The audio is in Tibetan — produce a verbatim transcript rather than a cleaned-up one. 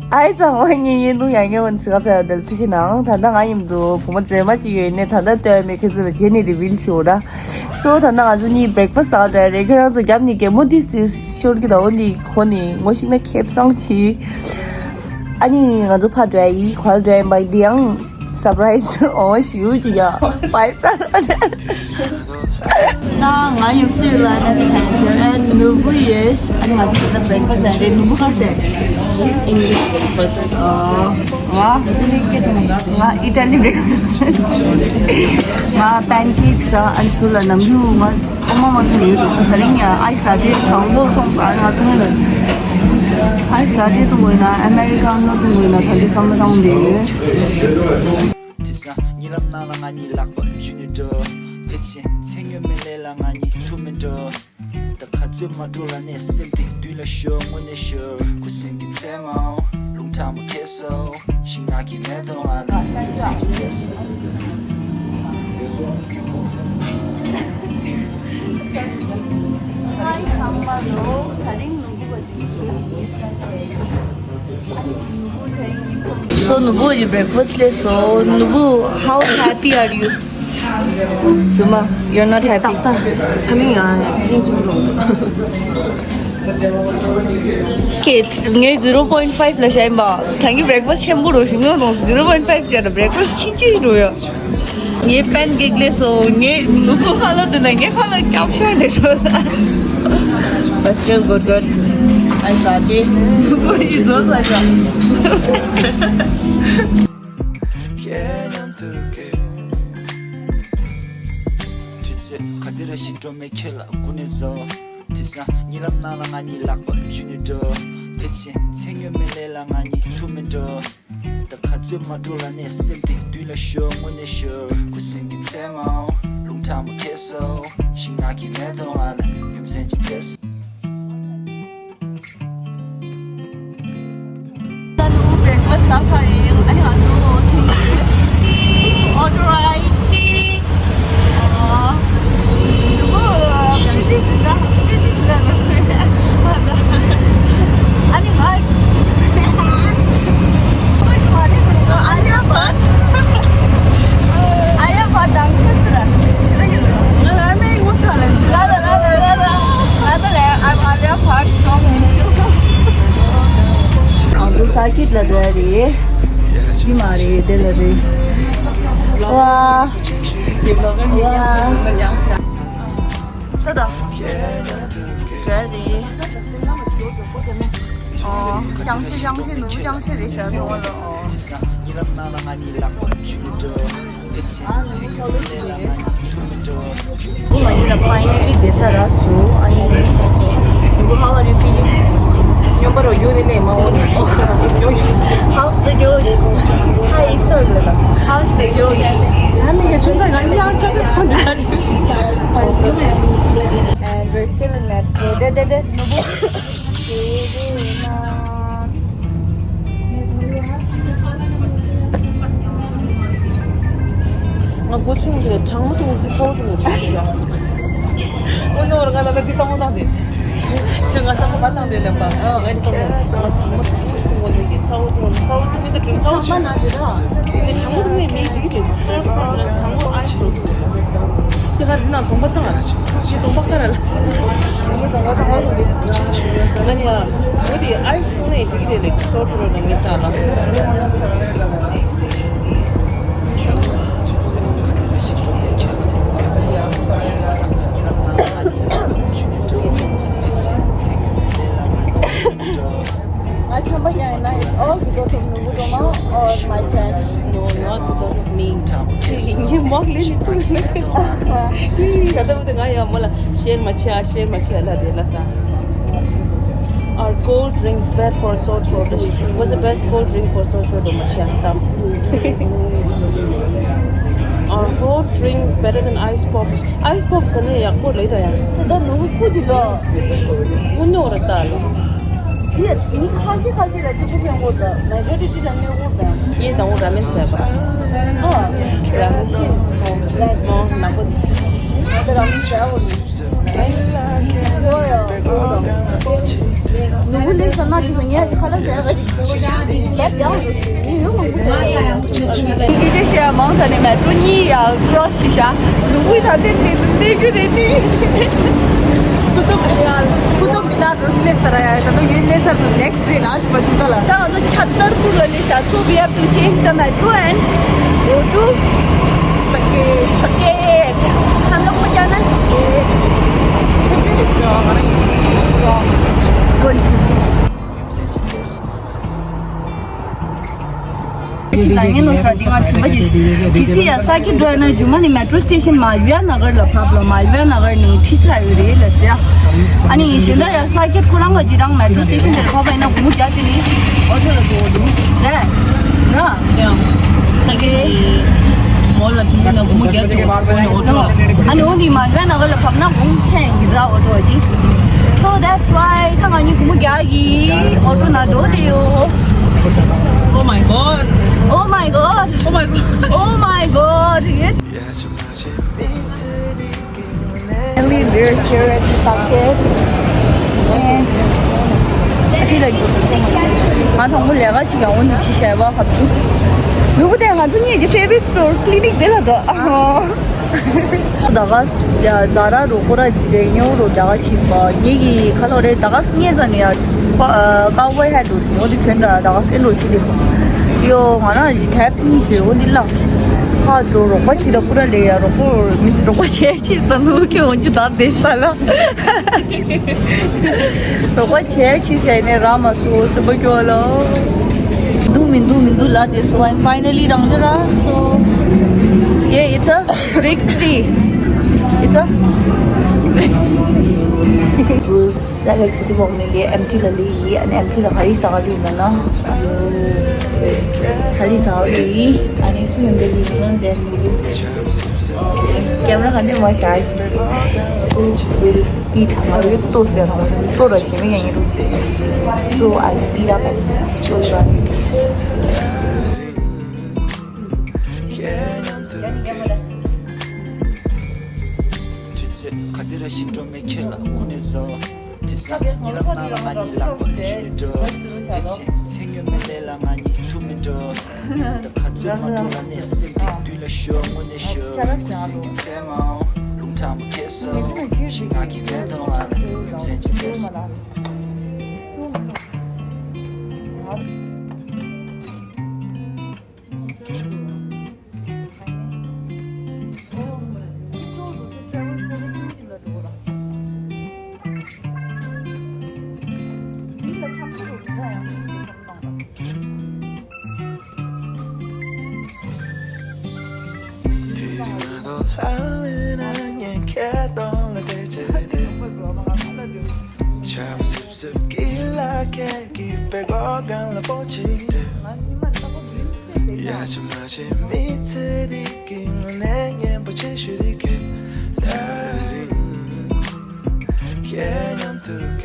ཨའི་ཙང་བ་ངའི་ཡེ་དུང་ཡང་ངའི་འོན་ཚིག་ཁ་ཕེ་བ་དེ་ལ་ཐུགས་རྗེ་གནང་། ད་ལྟ་ང་མཉམ་དུ་བུ་མོ་མཛེས་མ་ཅིག་ཡོད་ནས། ད་ལྟ་ལྟོས་མེད། ཁྱེད་ཚོ་ལ་རྗེས་ནས་རི་བིལ་བྱེད་འོ་ར། སོ་ད་ལྟ་ང་ཚོ་གཉིས་བྷེག་ཕ་སི་ཟ་འགྲོ་ཡ་རེད། ཁྱེད་རང་ཚོ་རྒྱབ་ནས་གད་མོ་ཏི་སི་ཤོར་གི་འདུག་འོ་འདི་གོ་ནས་ངོ་ཤེས་ན་ཁེབས་སང་ཅིག་ཨ་ནི་ང་ཚོ་ཕར་འགྲོ་ཡ་ཡིན། ག་པར་འགྲོ་ཡ་ཡིན་པ་འདི་ཡང་སར་པ་རའི་ཛི་འོ་ཞིག་ཅིག་ཡ་བྷེག་ཕ་སི་ཟ་འགྲོ་ཡ་རེད། ད་ང་ཡུག་སུ་ལ་ན་ཚན་ཅེ་རེ་ནུ་བུ་ཡོད། ཨ་ནི་ང་ཚོ་ད་བྷེག་ཕ་སི་རེད། ནུ་བུ་ག་རེ་ཟེར། ཨིང་ལིཤ་བྷེག་ཕ་སི། ཨ། ང་ང་ཨི་ཊ་ལི་བྷེག་ཕ་སི། ང་པན་ཀེག་ཟ། ཨ་ནི་སུ་ལ་ནམ་རྒྱུན་ང་ཨོ་མ་མ་ཐུང་ཡོད་རུ་ད་རིང་ཡ་ཨའི་ཟ་དེ་གང་ལོར་སོང་ཨ་ང་ཐུང་ལ་ཨའི་ཟ་དེ་ཐུང་དགོས་ན་ཨ་མེ་རི་ཀ་ནོ་ཐུང་དགོས་ན་ད་འདི་བསམ་བློ་བཏང་བསྡད་ཡོད། དེ་སང་ཉི་ལམ་ནང་ལ་ང་གཉིས་ལག་པ་འཇུས་ནས་འགྲོ། ཕལ་ཆེར་མཚན་ཉོ་མེད་ལས་ལ་ང་གཉིས་ཐུག་མེད་འགྲོ། ད་ག་ཚོད་མ་འགྲོ་ལ་ནས་སེམས་དེ་དུས་ལ་ཤོར་དངོས་གནས་ཤོར་ཁུ་སིམ་གྱི་མཚན་མོ་རླུང་ཁྲ་མོ་ཁེ་སོ་ཤིང་ནགས་ཀྱི་མེ་ཏོག་ང་ལ་ཡོད་ཚད་ཀྱི་ཏེས། So, Nubu, you breakfast le so. Nubu, how happy are you? Zuma, you're not happy. Kate, ངས་zero point five ལ་བཤད་པ། ད་ངའི་breakfast ཆེན་པོ་རུ་ཞིག་ནོ་ནོ་zero point five ཅེར་breakfast ཆིན་ཆིན་རུ་ཡོད། ངའི་pancake ལས་སོ། ངའི་ནུ་བོ་ཁ་ལོ་དུ་ན་ངའི་ཁ་ལོ་སྐྱབས་ཤོར་ནས་འགྲོ་ས། But still good, good. I got it. ནུ་བོ་ཡི་བཟོ་ས་ཡ། དུས་ཚོད་ག་དེ་ར་ཞིག་འགྲོ་མེད་ཁྱེད་ལ་སྒུག་ནས་བཟོ། དེ་སང་ཉི་ལམ་ནང་ལ་ང་གཉིས་ལག་པ་འཇུས་ནས་འགྲོ། ཕལ་ཆེར་མཚན་ཉོ་མེད་ལས་ལ་ང་གཉིས་ཐུག་མེད་འགྲོ། ད་ག་ཚོད་མ་འགྲོ་ལ་ནས་སེམས་དེ་དུས་ལ་ཤོར་དངོས་གནས་ཤོར་ཁུ་སིམ་གྱི་མཚན་མོ་རླུང་ཁྲ་མོ་ཁེ་སོ་ཤིང་ནགས་ཀྱི་མེ་ཏོག་ང་ལ་ཡུམ་སེམས་ཀྱི་ཏེས། ད་ནུ་བོ་breakfast ཟ་ཚར་ཡིན། ཨ་ནི་ང་ཚོ་ཐེངས་འདི་auto ride ཨ། ནུ་བོ་ཁྱི་ཤི་ཟིན་ད། ཨ་ནི་ང་ཨ་ཡ་བ། ཨ་ཡ་བ་དང་ཁུ་སི་ར། ང་ལ་མེ་ངོ་ཚ་ལ། ལ་ལ་ལ་ལ་ལ་ལ། ང་ད་ལ་ཨ་ཡ་བ་གང་མི་ཤོག་ཨ་འདུ་ས་ཀིད་ལ་འགྲོ་ཡ་རེད། ཡི་མ་རེད་དེ་ལ་རེད། ཝ། ཝ། ད་ད། འགྲོ་ཡ་རེད། ཨོ། ཅང་ཤེས་ཅང་ཤེས་ནུ་ཅང་ཤེས་རེད་ཤག་ནོ་ལ་ཨོ། ང་ལ་finally བསྡད་ས་རག་སོང་ཨ་ནི། How are you feeling? སྨྱོན་པ་རོ་རྒྱུག་ནི་ནས་མ་འོང་ནི། How's the journey? Hi, sir. How's the journey? ཨ་མི་ག་ཆུང་ད་ང་ཡང་ཁྱོད་ཀྱི་སོང་ནི། And we're still in metro. དེ་དེ་དེ་ནུ་བོ། ང་སྒོ་ཚུགས་འདི་གྲང་མོ་འདུག་གི་ཚ་བོ་འདུག་གི་ཤི་ཡ། དངོས་གནས་བར་ང་ལ་ད་འདི་བསམ་བློ་བཏང་སྟེ། ཁྱོད་ང་བསམ་བློ་ག་བཏང་འདི་ལབ་པ། ང་འདི་བསམ་བློ་ང་གྲང་མོ་གྲང་མོ་འདུག་གི་ཚ་བོ་འདུག་གི་ཚ་བོ་འདུག་གི་ད་གྲང་ཚ་བོ་ཆགས་མ་ན་འདི་ར། འདི་གྲང་མོ་འདུག་ནས་མི་འགྲིག་གི་རེད། སོ་ཁྲོ་ལ་གྲང་མོ་ཨའི་སི་འདུག་ཁྱེད་ཁ་འདི་ནང་གདོང་པ་གཙང་ང་ཁྱེད་གདོང་པ་ཁ་ར་ལ། ངའི་གདོང་པ་གཙང་ང་འདུག་གི་ང་ནི་ཡ། འོ་དེ་ཨའི་སི་འདུག་ནས་འགྲིག་གི་རེད་ལེགས་སོ་ཁྲོ་ལ་ངའི་ཐག་ལ། ང་ཆམ་པ་རྒྱག་ཡིན་ན། It's all because of ནུ་བོ་སྒྲོལ་མ or my friends. No, not because of me. ངའི་མོག་ལེ་ནི་ཐུག་ད་ལྟ་བུ་དེ་ང་ཡང་མོ་ལ་ཤེར་མ་བྱེད་ཨ་ཤེར་མ་བྱེད་ཨ་ལ་དེ་ལ་ས། Are cold drinks bad for sore throat? What's the best cold drink for sore throat? མ་བྱེད་ཨ་ད། Are hot drinks better than ice pops? Ice pops ནི་ཡག་པོ་རེད་ད་ཡ། ད་ད་ནུ་བོ་ཁུ་དེ་ལོ། ངུ་ནོ་རེད་ད་ལོ། དེ་མི་ཁ་ཤས་ཁ་ཤས་ལ་གཅིག་པུ་ཕན་གོ་ད་མེ་ཇོ་རི་ཊི་ལ་གནོད་གོ་ད། ངས་དང་པོ་ར་མེན་བཟས་པ། ཨ། ར་མེན་ཤིན། ལེགས་མོ་ནག་པོ། ང་ད་ར་མེན་བཟས་འོ་ནི། ཨོ་ཡ། ནུ་བོ་ལེགས་ས་ན། ངས་ཁ་ལག་ཟ་ཡག་ཅིག་ལབ་ཡག་ཡོད། ཡོད་མང་པོ་ཟ་ཡག་ཡོད། ཁྱེད་ཅག་ཤེས་མང་ཙམ་ནས་མེ་ཊོ་གཉིས་ཡར་ཀྲོ་སི་བྱས་ཤག་ནུ་བོའི་ད་ལྟའི་གནས་ཚུལ་སྟོན་རྒྱུ་རེད་དེ། ཁུ་ཏོ་མི་ཡར་ཁུ་ཏོ་མི་ད་འགྲོ་སི་ལེ་སྟར་ཡ་ད་དུང་ངའི་གནས་སར་སུ་next རེད་ལ་ཞིག་པ་ཞིག་ད་ལ། ད་ང་ཚོ་ཆ་ཏར་ཁུ་ལ་ལེ་ཤ་so we have to change the metro and go to Saket. Saket. हम लोग को जाना है Saket. ཁྱི་ལ་ངན་ནོ་ས་དེ་ང་དྲན་པ་ཅིག་དེ་སི་ཡ་ས་ཀི་འགྲོ་ཡ་ན་རྒྱུ་མ་ནི་མེ་ཊོ་སི་ཊེ་ཤན་མལ་བི་ཡ་ན་གར་ལ་ཕབ་ལ་མལ་བི་ཡ་ན་གར་ནི་ཁྲིད་ཚར་ཡོད་རེད་ལ་ཟེར། ཨ་ནི་གཞན་དག་ཡ་ས་ཀི་ཁོ་རང་ག་ཅི་རང་མེ་ཊོ་སི་ཊེ་ཤན་དེར་ཕབ་པ་ཡིན་ན་སྒོར་མོ་བརྒྱ་དེ་ནི་ཨོ་ཊོ་ལ་འགྲོ་འདུག་རེད་ར། ས་ཀི་མོ་ལ་དུས་ན་སྒོར་མོ་བརྒྱ་འགྲོ་ཨོ་ཊོ། ཨ་ནི་འོ་འདི་མལ་བི་ཡ་ན་གར་ལ་ཕབ་ན་སྒོར་མོ་ཁྲི་ཡིན་ར་ཨོ་ཊོ་ཅི། So that's why ད་ང་གཉིས་སྒོར་མོ་བརྒྱ་ཡི་ཨོ་ཊོ་ན་འགྲོ་དེ་ཡོད། Oh my god. Oh my god. Oh my god. Oh my god. Finally, we're here at Saket. And I feel like ང་དང་པོ་ལས་ཀ་ཅིག་ཡང་འོ་འདི་ཅི་བྱས་པ་ཧབ་ཏུ། ནུ་བོ་དེ་ང་ཚོ་གཉིས་ཀྱི་favorite store clinic དེ་ལ་འདུག་ད་ག་ཡ་ཛ་ར་རུ་ཀོ་ར་ཅི་ཅེ་ཉོ་རུ་ད་ག་ཅི་པ་ངེད་ཀྱི་ཁ་ལོ་རེ་ད་ག་སྙེ་ཛ་ནི་ཡ་ཀ་ཝེ་ཧེ་རུ་ཞི་མོ་དི་ཁྱོད་འདྲ་ད་ག་སེ་རུ་ཞི་དི་པ་ཡོ་ང་རང་ཞི་ཐེབ་ནི་ཞི་འོ་འདི་ལགས་ཁ་འགྲོ་རོགས་པ་ཞི་ད་ཀུ་ར་ལེ་ཡ་རོགས་པོ་མི་རོགས་པ་བྱས་ཅི་ད་ནུ་ཁྱོད་འོ་ཅི་ད་དེ་ས་ལ། རོགས་པ་བྱས་ཕྱིས་བྱས་ནས་ར་མ་སོ་སོ་པ་སྐྱོ་ལོ། འདུག་མི་འདུག་མི་འདུག་ལ་དེ་སོ་ཨན་ཕའི་ནལ་ལི་རང་ཅོ་ར་སོ། Yeah, it's a victory. It's a སེ་ལེག་སི་དི་བོག་ནི་ལི་ཨེམ་ཊི་ལ་ལི་ཡི་ཨ་ནི་ཨེམ་ཊི་ལ་ཧ་རི་ས་ག་ལི་མ་ན་ཧ་རི་ས་ག་ལི་ཡི་ཨ་ནི་སུ་ཡོང་དེ་ལི་མ་ན་དེ། ཀེམ་ར་ག་ནས་མ་བྱ་ཞིག So we'll eat. ང་རུ་ཏོ་ཟེར་ར་ཏོ་ར་ཞེ་མི་ཡང་ཡིན་རུ་ཆེ། So I'll eat up and show you all. ཁ་དེ་ར་ཤི་འགྲོ་མེད་ཁྱེད་ལ་ཀུན་ནས་བཟོ། དེ་ས་ཉི་རབས་ནང་ལ་ང་གཉིས་ལག་པ་ཤི་འགྲོ། དེ་ཕྱིན་ཚེ་ཉོན་མེད་ལས་ལ་ང་གཉིས་ཐུག་མི་འགྲོ། ད་ཁ་ཚུར་མ་འགྲོ་ལ་ནས་སེམས་དེ་དུས་ལ་ཤོར་དངོས་གནས་ཤོར་ཀུན་སེང་གི་མཚན་མའོ་རླུང་ཚ་མོ་ཁེ་སོ་ཞིག་ང་གི་མེ་ཏོག་ང་ལ་རྒྱུ་མཚན་ཅི་འདྲེས། དེ་རིང་ང་དང་ལྷ་མིན་ན་ངས་ཁྱེད་གདོང་ལ་བལྟས་བྱས་བསྡད། ཆར་པ་སིབ་སིབ་ཀྱི་ལ་ཁད་ཀྱི་པད་གོག་སྒང་ལ་པོ་གཅིག་སྤྲད། ཡ་ཆུ་མ་ཆེ་མི་ཚེ་འདི་གི་ངོ་ནས་སྙན་པོ་ཆེ་ཤོས་འདི་གས། ད་རིང་ཁྱེད་མཉམ་དུ་